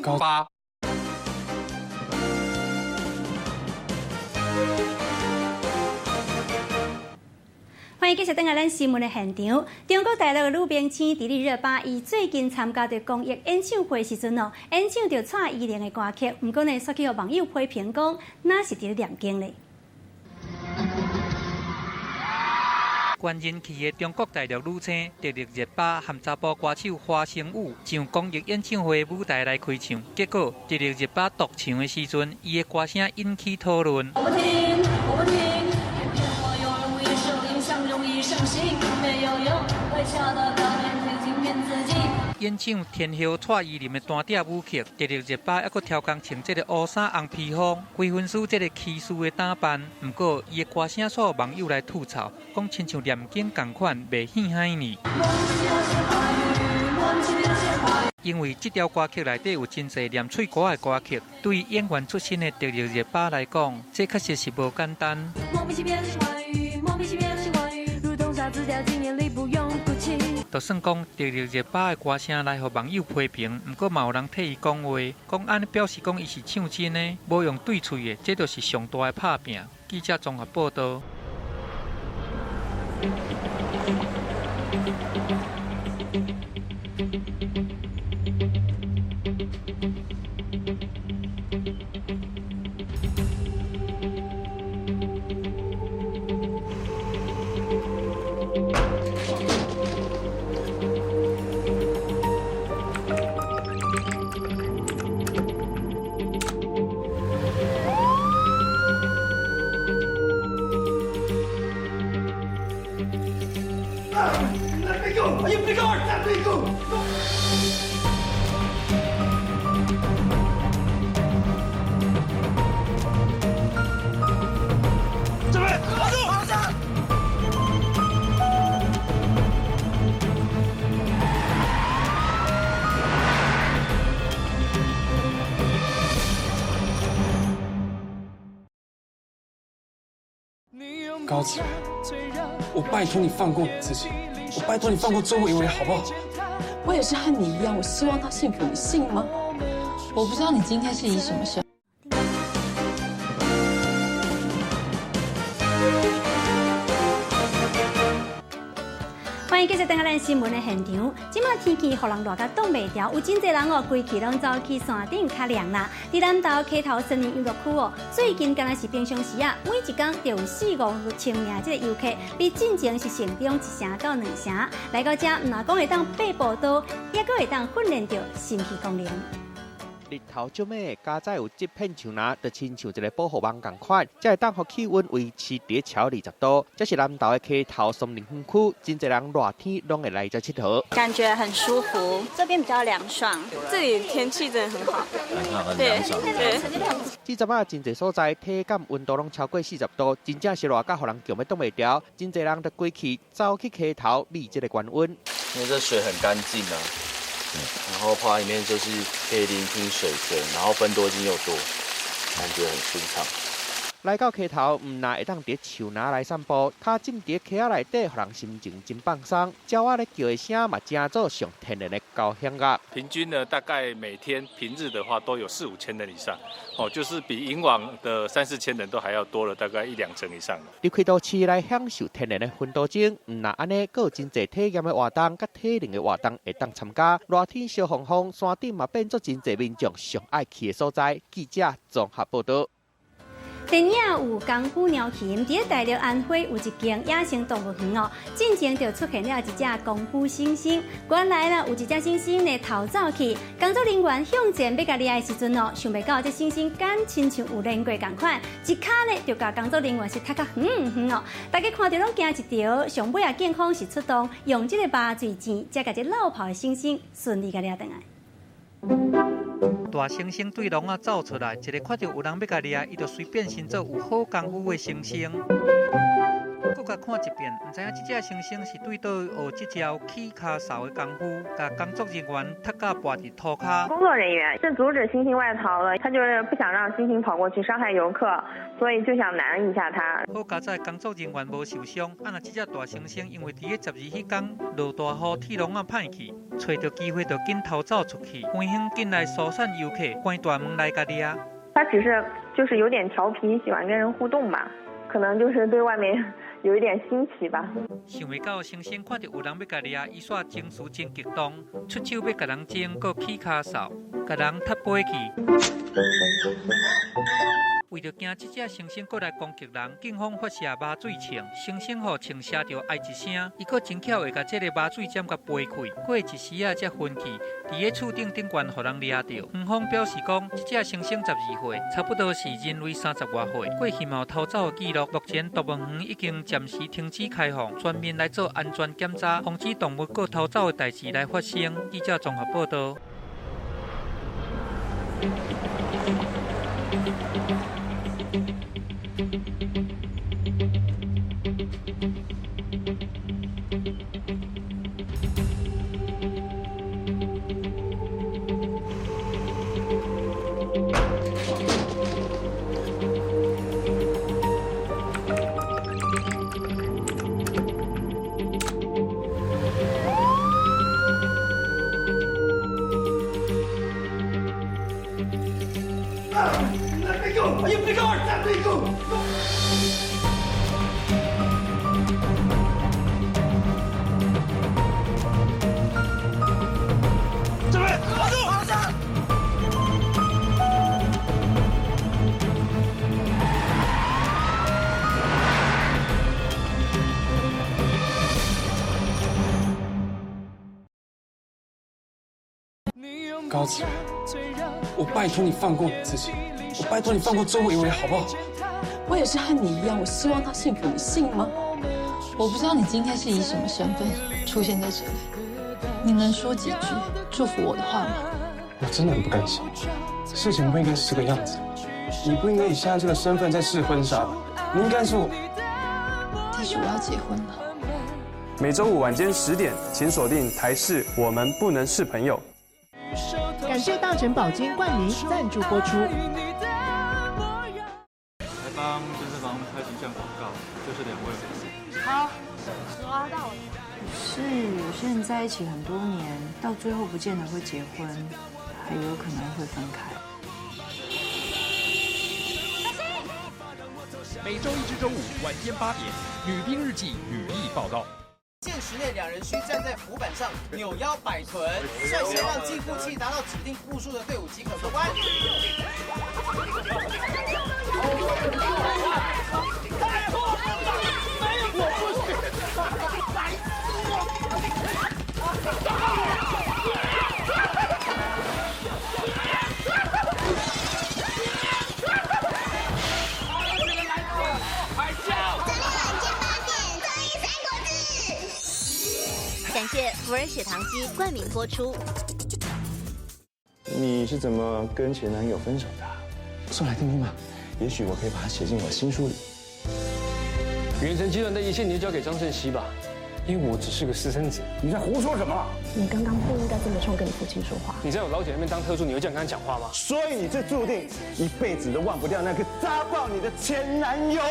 高八。歡迎繼續轉來咱新聞的現場。中國大陸的女明星迪麗熱巴，伊最近參加著公益演唱會時陣哦，演唱著蔡依林的歌曲，毋過呢，煞去予網友批評講，哪是佇咧念經咧？懸人氣的中國大陸女星迪麗熱巴和查埔歌手華生宇上公益演唱會舞台來開唱，結果迪麗熱巴獨唱的時陣，伊的歌聲引起討論。我不聽，我不聽，偏偏我又容易受影響，容易傷心，沒有用，微笑的表演貼近騙自己。演唱天后蔡依林的單調舞曲，迪麗熱巴猶閣超工穿這個烏衫紅披風，規粉絲這個騎士的打扮。毋過，伊的歌聲煞予網友來吐槽，講親像念經仝款，袂戲海呢。因為這條歌曲內底有真濟念喙歌的歌曲，對演員出身的迪麗熱巴來講，這確實是無簡單。就算講迪麗熱巴的歌聲來予網友批評，毋過嘛有人替伊講話，講按呢表示講伊是唱真的，無用對喙的，這就是上大的拍拚。記者綜合報道。高子，我拜託你放過你自己，我拜託你放過周維維，好不好？我也是和你一樣，我希望他幸福，你信嗎？我不知道你今天是以什麼身。歡歡迎繼續轉來咱新聞的現場。這馬天氣予人熱甲擋袂牢，有真濟人哦，規氣攏走去山頂較涼啦。佇南投溪頭森林遊樂區哦，最近敢若是平常時啊，每一工就有四五千名這個遊客，比進前是成長一成到兩成。來到這，毋若講會當爬步道，猶閣會當訓練著心肺功能。日頭足猛，佳哉有這片樹林，就親像一个保護網仝款，才會當予氣溫維持佇超20度。這是南投的溪頭松林園區，真濟人熱天攏會來這𨑨迌，感覺很舒服，這邊比較涼爽，這裡天氣真的很好，對對。這陣仔真濟所在體感溫度攏超過40度，真正是熱甲予人強欲擋袂牢，真濟人就規氣走去溪頭覓這個原溫。因為這水很乾淨啊。然後泡在裡面就是可以聆聽水聲，然後芬多精又多，感覺很舒暢。來到溪頭，毋但會當佇樹林來散步，跤浸佇溪仔內底，予人心情真放鬆。鳥仔咧叫的聲嘛，成做上天然的交響樂。平均呢，大概每天平日的話都有四五千人以上，哦，就是比以往的三四千人都還要多了大概一兩成以上。入去都市來享受天然的芬多精，毋但按呢，閣有真濟體驗的活動，佮體能的活動會當參加。熱天燒烘烘，山頂嘛變做真濟民眾上愛去的所在。記者綜合報導。電影有功夫貓熊，佇咧大陸安徽有一間野生動物園哦，進前就出現了一隻功夫猩猩。原來呢，有一隻猩猩呢逃走去，工作人員向前欲共掠的時陣哦，想袂到這猩猩敢親像有練過仝款，一跤呢就共工作人員是踢較遠遠哦。大家看著攏驚一趒，上尾啊警方是出動用這個麻醉箭，才共這落跑的猩猩順利共掠轉來。大猩猩對籠仔走出來，一个看著有人欲共掠，伊就隨變身做有好功夫的猩猩。閣共看一遍，毋知影這隻猩猩是對佗學這招起跤掃的功夫，共工作人員踢甲跋佇塗跤。工作人員是阻止猩猩外逃了，他就是不想讓猩猩跑過去傷害遊客，所以就想攔一下他。好佳哉，工作人員無受傷。啊，若這隻大猩猩因為佇咧12彼工落大雨，鐵籠仔歹去，揣著機會就緊逃走出去，園方緊來疏散遊客，關大門來共掠。他只是就是有點調皮，喜歡跟人互動吧，可能就是對外面有一點新奇吧。想袂到猩猩看著有人欲共掠，伊煞情緒真激動，出手欲共人爭，閣起跤掃，共人踢飛去。為著驚這隻猩猩閣來攻擊人，警方發射麻醉槍，猩猩予槍射著哀一聲，伊閣真巧會共這个麻醉針共飛開，過一時仔才昏去。佇咧厝頂頂懸予人掠著。園方表示講，這隻猩猩12歲，差不多是人類30外歲。過去嘛有逃走的記錄，目前動物園已經暫時停止開放，全面來做安全檢查，防止動物閣逃走的代誌來發生。記者綜合報導。高子，我拜託你放過你自己，我拜託你放過周維維，好不好？我也是和你一樣，我希望他幸福，你信嗎？我不知道你今天是以什麼身份出現在這裡，你能說幾句祝福我的話嗎？我真的很不甘心，事情不應該是這個樣子，你不應該以現在這個身份在試婚紗，你應該是我。但是我要結婚了。每週五晚間10點，請鎖定台視《我們不能是朋友》。感謝大成寶金冠名贊助播出。來幫健身房拍形象廣告，就是兩位。好，抓到了。是有些人在一起很多年，到最後不見得會結婚，還有可能會分開。每週一至週五晚間8點，《女兵日記》女力報道。限时内，两人需站在浮板上扭腰摆臀，率先让计步器达到指定步数的队伍即可过关。太过分了！没有，我不行，白痴感谢福尔血糖机冠名播出。你是怎么跟前男友分手的？说来听听嘛，也许我可以把它写进我新书里。远程集团的一切你就交给张胜熙吧，因为我只是个私生子。你在胡说什么？你刚刚不应该这么冲跟你父亲说话。你在我老姐那边当特助，你会这样跟他讲话吗？所以你就注定一辈子都忘不掉那个扎爆你的前男友。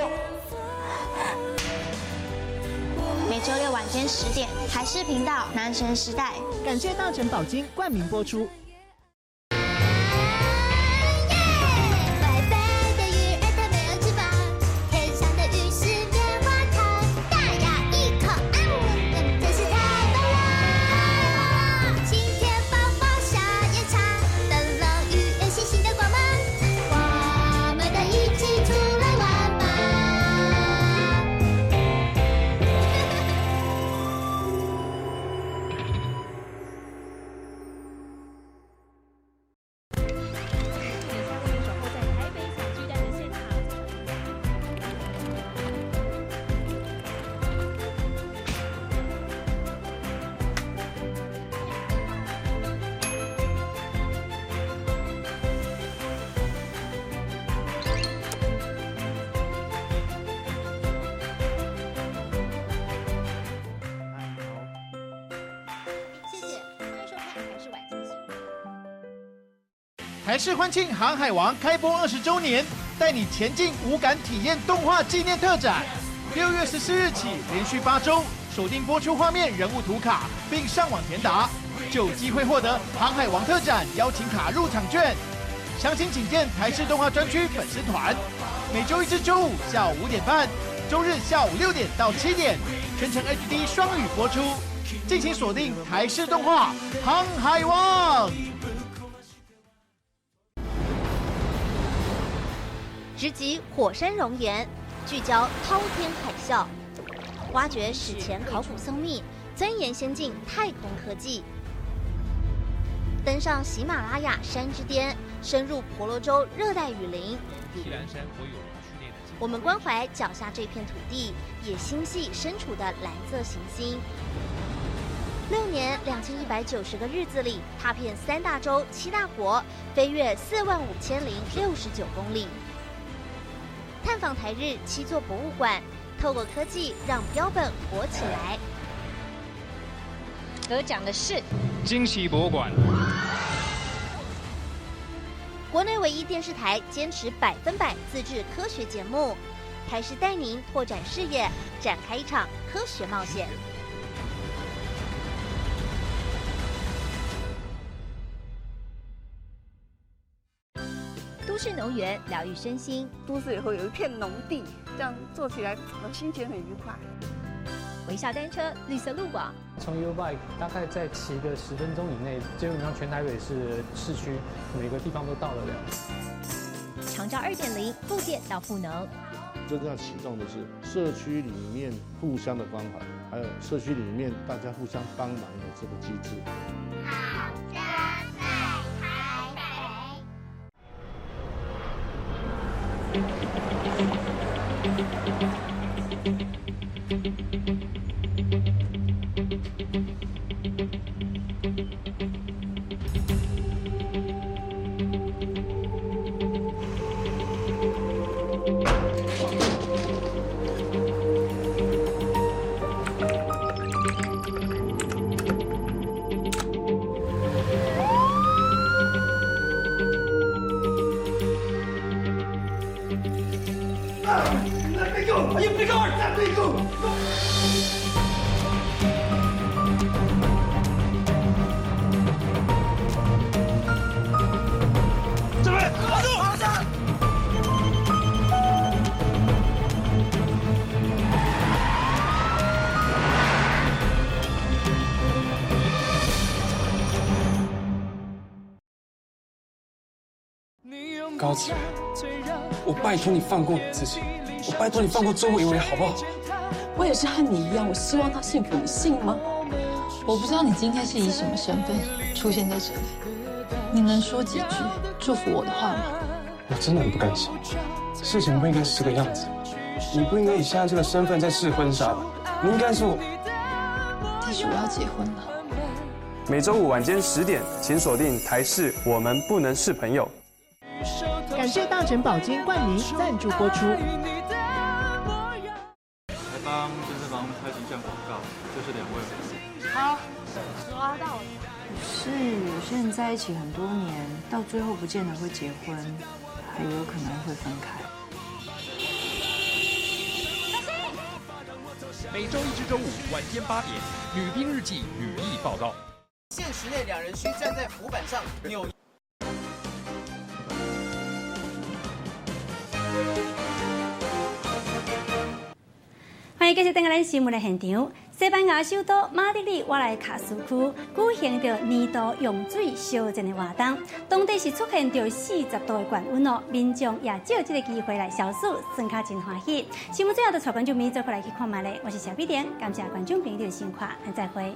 每周六晚间10点，台视频道《男神时代》。感谢大成宝金冠名播出。台视欢庆《航海王》开播20周年，带你前进无感体验动画纪念特展。6月14日起，连续8周锁定播出画面人物图卡，并上网填答，就有机会获得《航海王》特展邀请卡入场券。详情请见台视动画专区粉丝团。每周一至周五下午5点半，周日下午6点到7点，全程 HD 双语播出。敬请锁定台视动画《航海王》。直击火山熔岩，聚焦滔天海啸，挖掘史前考古僧秘，钻研先进太空科技，登上喜马拉雅山之巅，深入婆罗洲热带雨林。我们关怀脚下这片土地，也心系身处的蓝色行星。6年2190个日子里，踏遍3大洲7大国，飞越45069公里。探访台日7座博物馆，透过科技让标本活起来。得奖的是惊奇博物馆。国内唯一电视台坚持100%自制科学节目，台视带您拓展视野，展开一场科学冒险。都市农园疗愈身心，都市以后有一片农地，这样做起来我心情很愉快。微笑单车，绿色路网。从 YouBike 大概在骑个10分钟以内，基本上全台北市市区每个地方都到得了。长照2.0，复健到赋能。真正要启动的是社区里面互相的关怀，还有社区里面大家互相帮忙的这个机制。好的，在台北。高子我拜托你放过你自己，我拜托你放过周维维，好不好？我也是和你一样，我希望他幸福，你信吗？我不知道你今天是以什么身份出现在这里，你能说几句祝福我的话吗？我真的很不甘心，事情不应该是这个样子，你不应该以现在这个身份在试婚纱吧？你应该是我，但是我要结婚了。每周五晚间10点，请锁定台视《我们不能是朋友》。感谢大成宝金冠名赞助播出。来帮健身房拍形象广告，就是两位。好，抓到了。是有些人在一起很多年，到最后不见得会结婚，还有可能会分开。每周一至周五晚间8点，《女兵日记》女力报道。限时内，两人需站在浮板上扭。欢迎继续登来咱新闻的现场。西班牙首都马德里瓦莱卡斯区举行著年度用水烧战的活动，当地是出现著40度的高温哦，民众也借这个机会来消暑，算较真欢喜。新闻最后就带观众朋友做伙来去看觅咧，我是谢美玲，感谢观众朋友的收看，咱再会。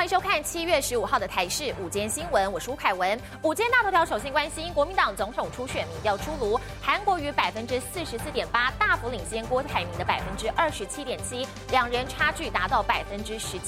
收看7月15号的台视午间新闻，我是吴凯文。午间大头条，首先关心国民党总统初选民调出炉，韩国瑜44.8%大幅领先郭台铭的27.7%，两人差距达到17.1%。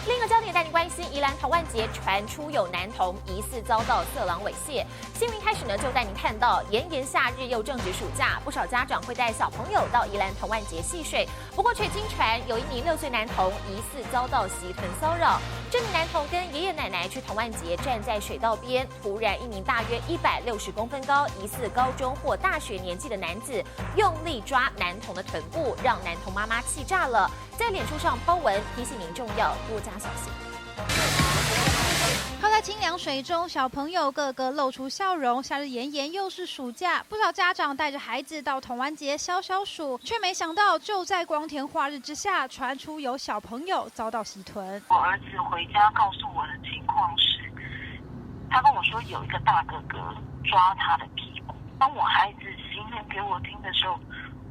另一个焦点带您关心，宜兰童万节传出有男童疑似遭到色狼猥亵。新闻开始呢，就带您看到炎炎夏日又正值暑假，不少家长会带小朋友到宜兰童万节戏水，不过却惊传有一名6岁男童疑似遭到袭臀骚扰。这名男童跟爷爷奶奶去童万节，站在水道边，突然一名大约160公分高、疑似高中或大学年纪的男子用力抓男童的臀部，让男童妈妈气炸了，在脸书上 po 文提醒民众要多加小心。泡在清凉水中，小朋友个个露出笑容。夏日炎炎，又是暑假，不少家长带着孩子到童玩节消消暑，却没想到就在光天化日之下，传出有小朋友遭到袭臀。我儿子回家告诉我的情况是，他跟我说有一个大哥哥抓他的屁股。当我孩子形容给我听的时候，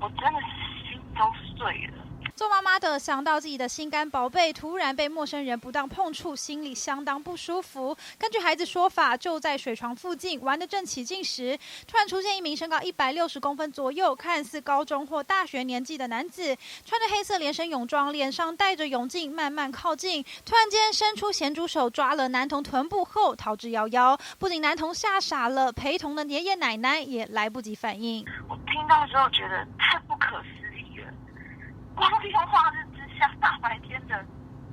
我真的是心都碎了。做妈妈的想到自己的心肝宝贝突然被陌生人不当碰触，心里相当不舒服。根据孩子说法，就在水床附近玩得正起劲时，突然出现一名身高160公分左右、看似高中或大学年纪的男子，穿着黑色连身泳装，脸上戴着泳镜，慢慢靠近，突然间伸出咸猪手抓了男童臀部后逃之夭夭。不仅男童吓傻了，陪同的爷爷奶奶也来不及反应。我听到之后觉得太不可思议了。光天化日之下，大白天的，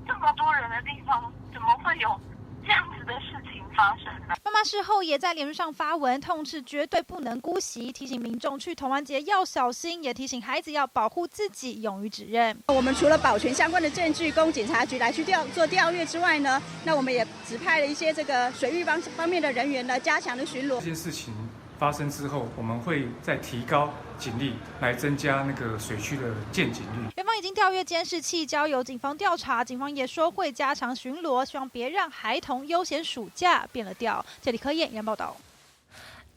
这么多人的地方，怎么会有这样子的事情发生呢？妈妈事后也在脸书上发文痛斥，绝对不能姑息，提醒民众去童玩节要小心，也提醒孩子要保护自己，勇于指认。我们除了保全相关的证据供警察局来去做调阅之外呢，那我们也指派了一些这个水域方面的人员呢，加强的巡逻。这件事情发生之后，我们会再提高警力，来增加那个水区的见警率。园方已经调阅监视器，交由警方调查。警方也说会加强巡逻，希望别让孩童悠闲暑假变了调。这里柯燕报道。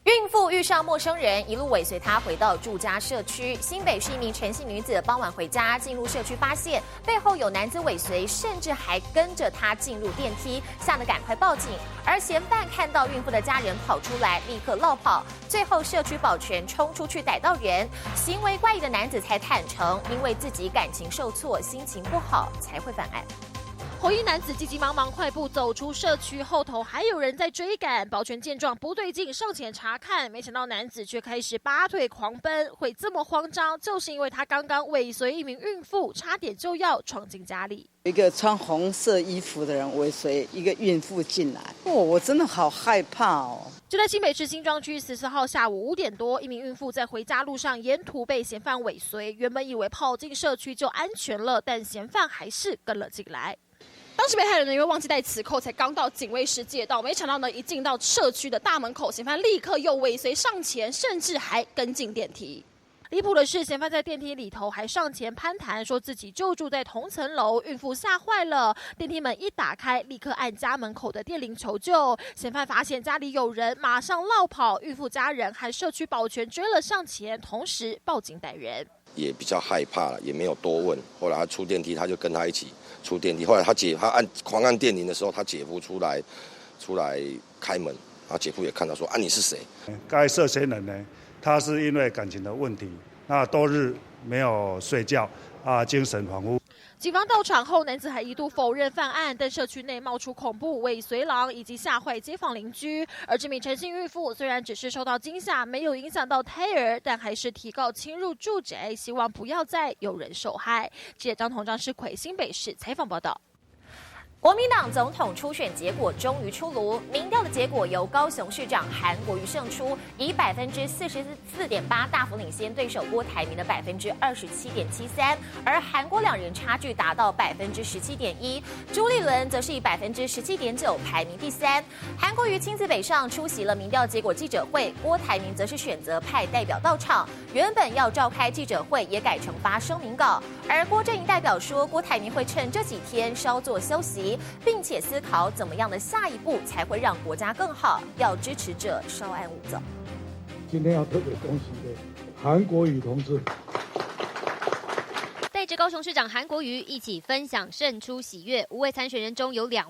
孕妇遇上陌生人，一路尾随她回到住家社区。新北市一名陈姓女子傍晚回家，进入社区发现背后有男子尾随，甚至还跟着她进入电梯，吓得赶快报警。而嫌犯看到孕妇的家人跑出来，立刻落跑。最后社区保全冲出去逮到人，行为怪异的男子才坦承，因为自己感情受挫，心情不好才会犯案。红衣男子急急忙忙快步走出社区，后头还有人在追赶。保全见状不对劲，上前查看，没想到男子却开始拔腿狂奔。会这么慌张，就是因为他刚刚尾随一名孕妇，差点就要闯进家里。一个穿红色衣服的人尾随一个孕妇进来，哦，我真的好害怕哦。就在新北市新庄区14号下午5点多，一名孕妇在回家路上沿途被嫌犯尾随，原本以为跑进社区就安全了，但嫌犯还是跟了进来。当时被害人呢，因为忘记带磁扣，才刚到警卫室借到，没想到呢，一进到社区的大门口，嫌犯立刻又尾随上前，甚至还跟进电梯。离谱的是，嫌犯在电梯里头还上前攀谈，说自己就住在同层楼。孕妇吓坏了，电梯门一打开，立刻按家门口的电铃求救。嫌犯发现家里有人，马上落跑。孕妇家人和社区保全追了上前，同时报警逮人。也比较害怕了，也没有多问。后来他出电梯，他就跟他一起出电梯。后来他按狂按电铃的时候，他姐夫出来开门，然后姐夫也看到说啊，你是谁？该涉嫌人呢，他是因为感情的问题，那多日没有睡觉啊，精神恍惚。警方到场后，男子还一度否认犯案，但社区内冒出恐怖尾随狼，以及吓坏街坊邻居。而这名陈姓孕妇虽然只是受到惊吓，没有影响到胎儿，但还是提告侵入住宅，希望不要再有人受害。记者张同章是魁新北市采访报道。国民党总统初选结果终于出炉，民调的结果由高雄市长韩国瑜胜出，以44.8%大幅领先对手郭台铭的27.73%，而韩郭两人差距达到17.1%，朱立伦则是以17.9%排名第三。韩国瑜亲自北上出席了民调结果记者会，郭台铭则是选择派代表到场，原本要召开记者会也改成发声明稿，而郭阵营代表说，郭台铭会趁这几天稍作休息，并且思考怎么样的下一步才会让国家更好，要支持者稍安勿躁。今天要特别恭喜的韩国瑜同志，带着高雄市长韩国瑜一起分享胜出喜悦。五位参选人中有两